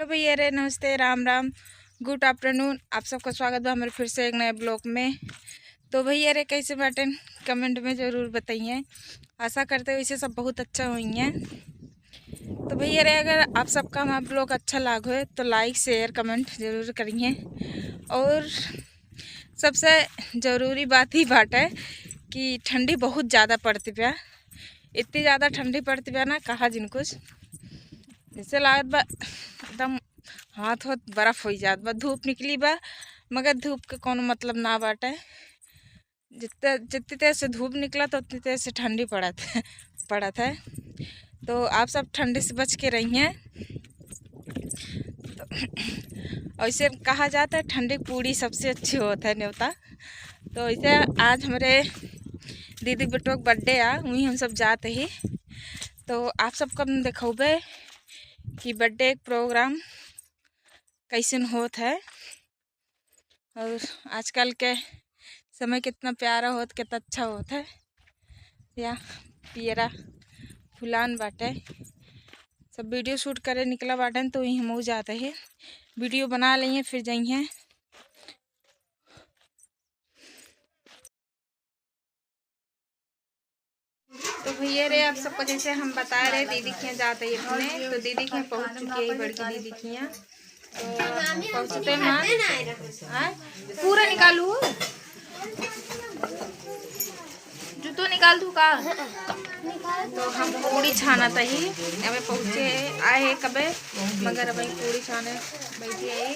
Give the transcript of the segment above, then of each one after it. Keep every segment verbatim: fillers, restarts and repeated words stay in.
तो भैया रे, नमस्ते, राम राम, good afternoon। आप सबका स्वागत बा हमारे फिर से एक नए vlog में। तो भैया रे, कैसे बाटेन, comment में ज़रूर बताइए। आशा करते हैं वैसे सब बहुत अच्छा होइए। तो भैया रे, अगर आप सबका हमारा vlog अच्छा लाग होए तो like, share, comment ज़रूर करिए। और सबसे ज़रूरी बात ही बाटे कि ठंडी बहुत ज़्यादा पड़ती बा, इतनी ज़्यादा ठंडी पड़ती बा ना, कहा जिन कुछ। जैसे लागत बा एकदम हाथ होत बर्फ होइ जात बा। धूप निकली बा, मगर धूप के कोनो मतलब ना बाटे। जितने, जितनी तेज से धूप निकला तो उतनी तेज से ठंडी पड़त, पड़त है। तो आप सब ठंडी से बच के रहिए। तो ऐसे कहा जाता है ठंडी की पूड़ी सबसे अच्छी होत है, नेवता। तो ऐसे आज हमरे दीदी बेटो के birthday आ, वहीं हम सब जाते ही। तो आप सबको हम देखौबे कि birthday के program कैसन होत है और आजकल के समय कितना प्यारा होत, कितना अच्छा होत है। या पियरा फुलान बाटे, सब video shoot करे निकला बाटेन, तो वहीं हमहू जाते ही video बना लेइए, फिर जाइए। तो भैया रे, आप सबको जैसे हम बता रहे, दीदी के यहाँ जाते ही अपने, तो दीदी के यहाँ पहुँच चुकी है, बड़की दीदी के यहाँ। तो पहुँचते माँ, आय, पूरा निकालू, जूतो निकाल दू का? तो हम पूड़ी छानत ही, अबे पहुँचे आए हैं कबे, मगर अबे पूड़ी छाने बैठी है।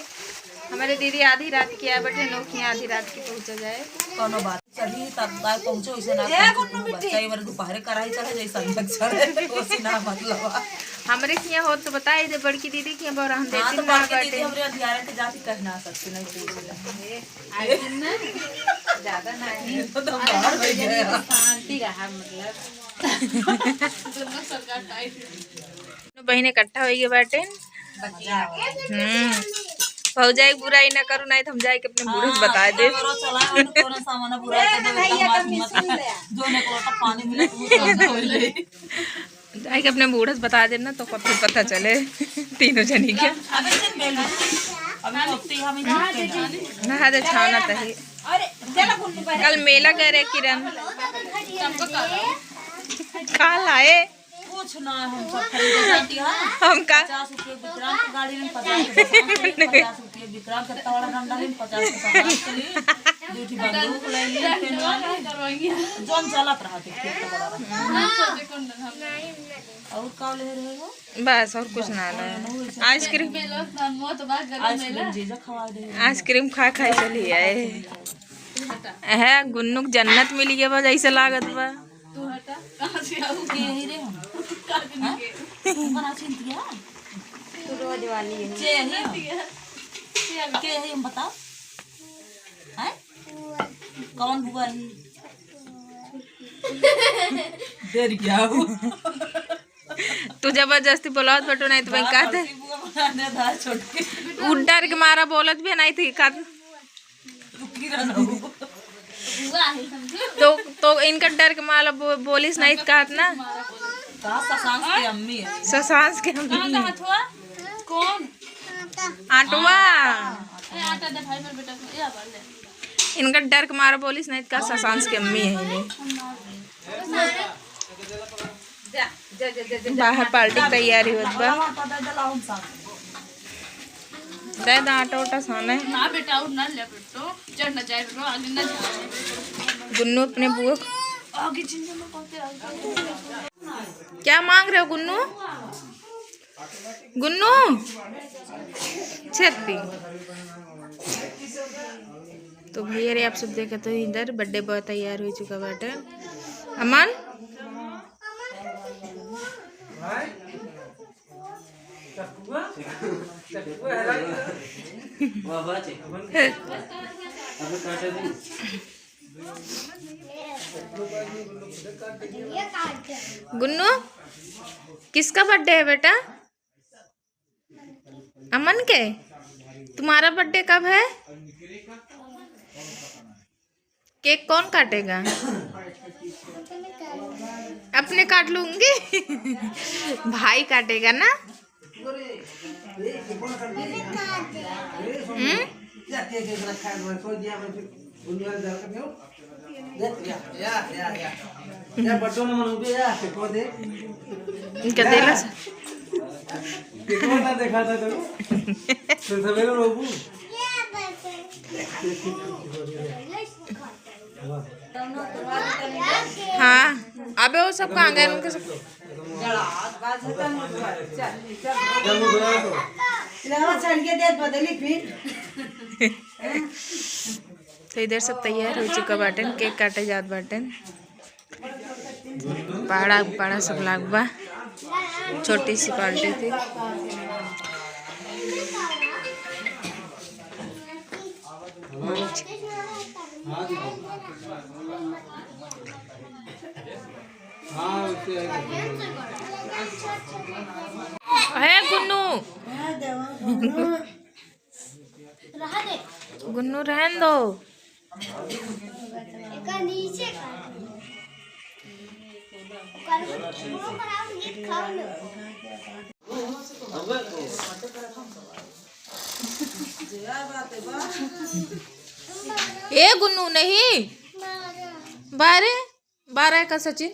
हमारे दीदी आधी रात की आए बैठे, नोखिया आधी रात की पहुँचा जाए। कोनो बात सही, तब आए पहुँचो, इसे ना ए, पहुँचो, कोनो तू बेटी। बच्चा, ये बार दोपहरे कराई चढ़े, जैसे अंधक चढ़े, कोसी ना मतलब। हमरे किया हो तो बताई दे, बड़की दीदी किया बोरा हम हाँ, देती तो ना बड़की दीदी बैठे। हमरे अंधियारे के जाती कह ना सकती, नहीं पूछ ले। आज दिन ना, ज्यादा ना है। ये तो बाहर बैठ गया। शांति रहा, मतलब। दोनों सरकार टाइट। दोनों बहिन इकट्ठा होइगे बाटे। हम्म। भौजाई के बुराई ना करू, नहीं तो हम जाए के अपने बूढ़े से हाँ, बता दे। करो चला, हम कौन सामान बुराई कर देवे, भैया एकदम का मत, मिसिंग मत। ले। जो ने को लोटा पानी मिले, तू तो धो ले। जाए के अपने बूढ़े से बता देना, तो कब फिर पता चले तीनों जनी के। अबे चल बेलू, अभी वक्त ही हम इधर पे हैं। नहा दे छाना तही। अरे, चलो गुन्नू पर। कल मेला गए रहे किरण। का लाए? कुछ ना, हम सब खरीदे जाती है। हम का? पचास रुपये विक्रांत के गाड़ी में, पचास के पचास के, पचास रुपये विक्रांत के तवड़ा डंडा में, पचास के पचास के लिए। दो ठी बंदूक ले लिए, पेन वाली। जोन चलत रहा थे, खेत के बड़ा रहा। और का ले रहे हो? बस और कुछ ना ले। आइसक्रीम, आइसक्रीम जीजा खवा दे। आइसक्रीम खा खा चली आए। है गुन्नू के जन्नत मिल गया बा, जैसे लागत बा। तू हटा, कहाँ से आऊ? के ही रे हम? का दिन हाँ? के? तू बना चिंतिया? तू रोज वाली है। के ही हम? के ही हम बताओ? हैं? कौन बुआ ही? डर गया वो। तू जबरदस्ती बोलावत बटो, नहीं तो मैं का थे? छोटकी बुआ बना दे, दा छोटकी। उ डर के मारा बोलत भी नहीं थी का। रुकी रहो। तो, तो इनका डर के मारा बो-, बोलिस नहीं कहत ना। का ससांस के अम्मी है? ससांस के अम्मी। कहाँ का हथुआ? कौन? आटवा। ए, आटा दे भाई, मेरे बेटा को, ए, आटा ले। इनका डर के मारा बोलिस नहीं का ससांस के अम्मी है इन्हें। बाहर पार्टी की तैयारी होत बा। दे दा आटा उटा साने। ना बेटा, और ना ले बेटो, चढ़ ना जाए बेटो, आगे ना जाए। गुन्नू अपने बुआ को आगे चिंता में पहुंचे, आगे। क्या मांग रहे हो गुन्नू? गुन्नू छेती। तो भैया रे, आप सब देखत हो इधर birthday boy तैयार हो चुका बाटे। अमन, गुन्नू, किसका birthday है बेटा? अमन के? तुम्हारा birthday कब है? Cake कौन काटेगा? अपने काट लूंगी। भाई काटेगा ना? हम्म? या, या, या, या। या, बड्डो न मनोगे, या, पेटवा दे। इनका देला से। पेटवा ना देखा था तो। तो सवेरे रोबू। हाँ, अबे वो सब कहाँ गए? उनके सब चढ़ के दे बदली फिर। तो इधर सब तैयार हो चुका बाटेन, केक काटे जात बाटेन। पाड़ा, पाड़ा सब लाग बा, छोटी सी पार्टी थी। हे गुन्नू, रहा दे। गुन्नू, रहन दो। एका नीचे काट। ओकर वो कराओ, नीट खाओ लो। ए गुन्नू, नहीं। बारे। बारह का सचिन।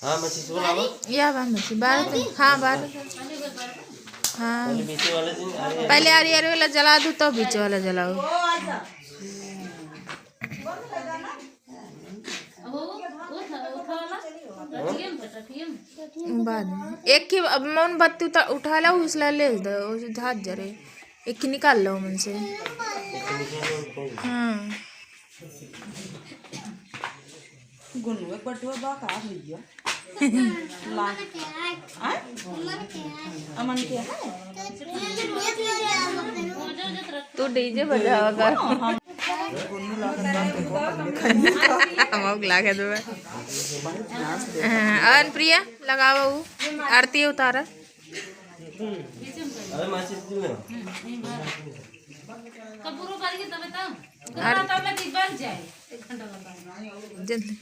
हाँ, मच्छी से बोला, हाँ। या बा मच्छी, बारह तो, हाँ, बारह तो। हाँ। पहले बीचे वाला दिन, अरे। पहले आरी, आरी वाला जला दू, तब बीचे वाला जलाओ। बाद में। एक की अब मोमबत्ती उठा ला, उसला ले दो, उस हाथ जरे। एक की निकाल लो मन से। हाँ। गुन्नू एक बटुआ बा का भैया? ला। आय? अमन के है? तू डीजे बजावा कर। हाँ, हम गुन्नू लागत बा, तो हम लागत बा। हाँ, अन प्रिया, लगावा ऊ। आरती उतारा। अरे माचिस दे ना। कपूरो बारी के तबे तो। अरे। तब लगी बन जाए। एक घंटा बता। जल्दी।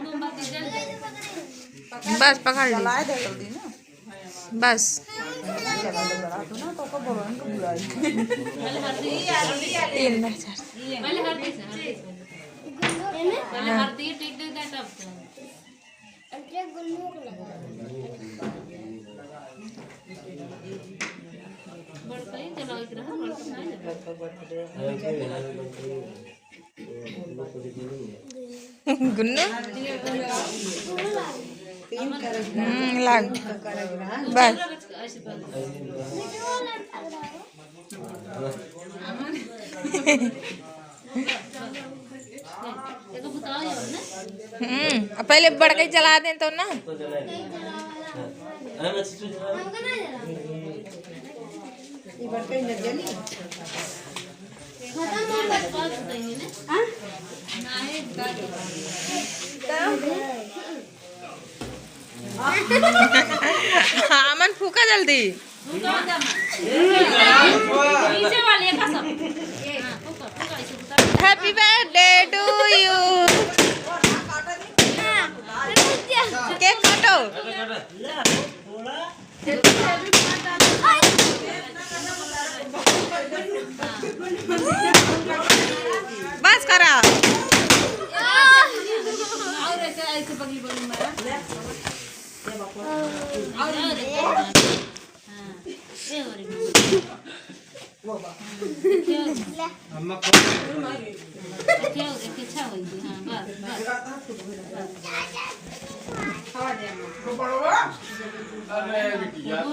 मोमबत्ती जल जाए। बस पकड़ ली। जलाए दे जल्दी ना। बस। जला दे, जला दो ना, तो को बोलो, इनको बुलाई। पहले हल्दी, हल्दी, हल्दी। तीन ना, चार। पहले हल्दी से, हल्दी से। पहले हाँ। हल्दी टिक दे, तब तो। बड़का ही जलावे के रहा, बड़का ना जलावे। गुन्नू? हम्म, लाग। बस। हम्म, अब पहले बड़का ही जला दें तो ना। हाँ, अमन फूका जल्दी। नीचे वाले का सब। Happy birthday to you। केक काटो। बस करा। और ऐसे, ऐसे बगली बगली में। और हाँ। ए, अरे माँ। अम्मा को अच्छा हो गई, अच्छा हो गई, हाँ, बस, बस, बस। अरे बिटिया, तो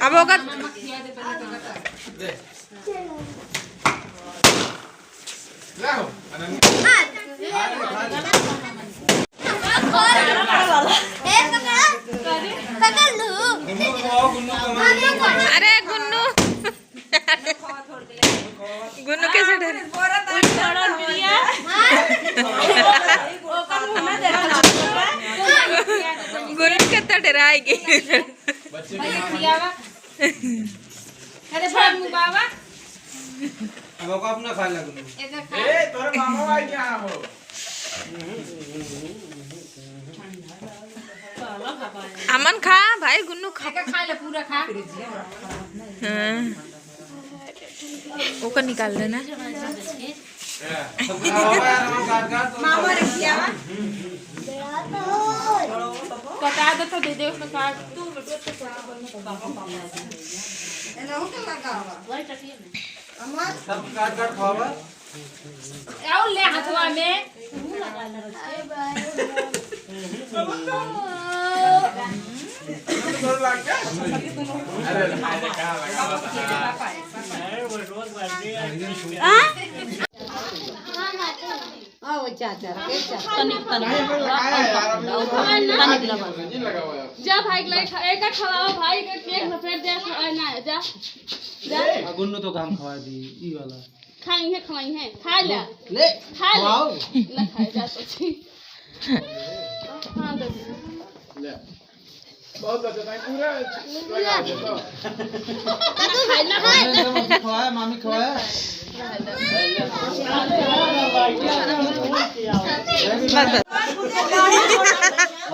अब होगा। अरे गुन्नू। गुन्नू कैसे डर? गुन्नू के तो डराएगी। भैया खियावा। अरे बाबू बाबा। अब ओका अपना खाए लगलू। एकर खा। ए, तोरे मामा भाई के यहाँ हो। अमन खा, भाई गुन्नू खा। एकर खा ले, पूरा खा। हाँ। ओकर निकाल देना। मामा रखिया। कटा दे तो दे दे उसमें काट। एनहु के लगावा। सब काट काट खावा। और ले हाथवा में। आ? आओ चाचा, ए चाचा। तनिक, तनिक। तनिक लगा। जा भाई, लाई खा-, एका खवाओ भाई, के केक में फेर दे, खवाए ना, जा। जा। आ, गुन्नू तो काम खवा दी, ई वाला। खाई है, खवाई है, खा ले। ले, खा ले। खवाओ। ना खाए जा तो ठीक। हाँ, दे दे। ले। बहुत अच्छा था, पूरा लगा दे तो। खाए ना है। एकदम खवाए, मामी खवाए। बस, बस।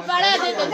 बड़ा दे दो।